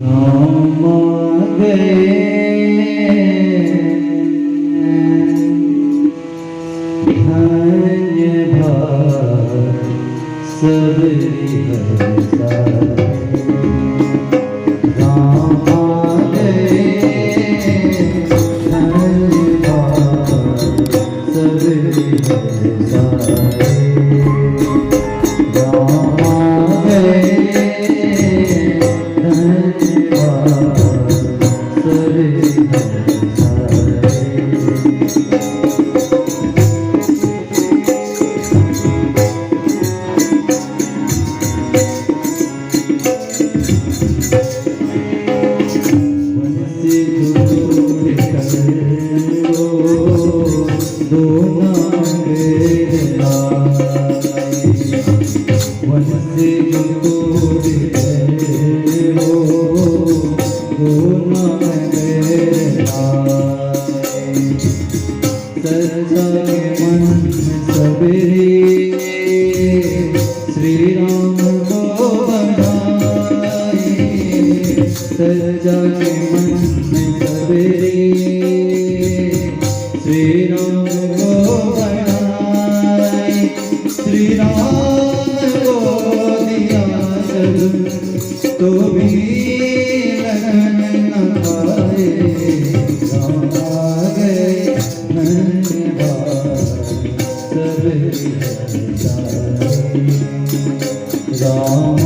राम गए धन्य भाग सबरी हरसाए। राम गए धन्य भाग सबरी हरसाए। राम गए धन्य भाग सबरी हरसाए। वन से दूर करो दो नागर लाए। वन से दूर करो दो नागर लाए। सच्चा के मन सबरी श्री राम को बनाए। सच्चा के मन सबरी श्री राम को बनाए। श्री राम को दिया सब तो भी लगन न पाए। राम गए धन्य भाग सबरी हरसाए। राम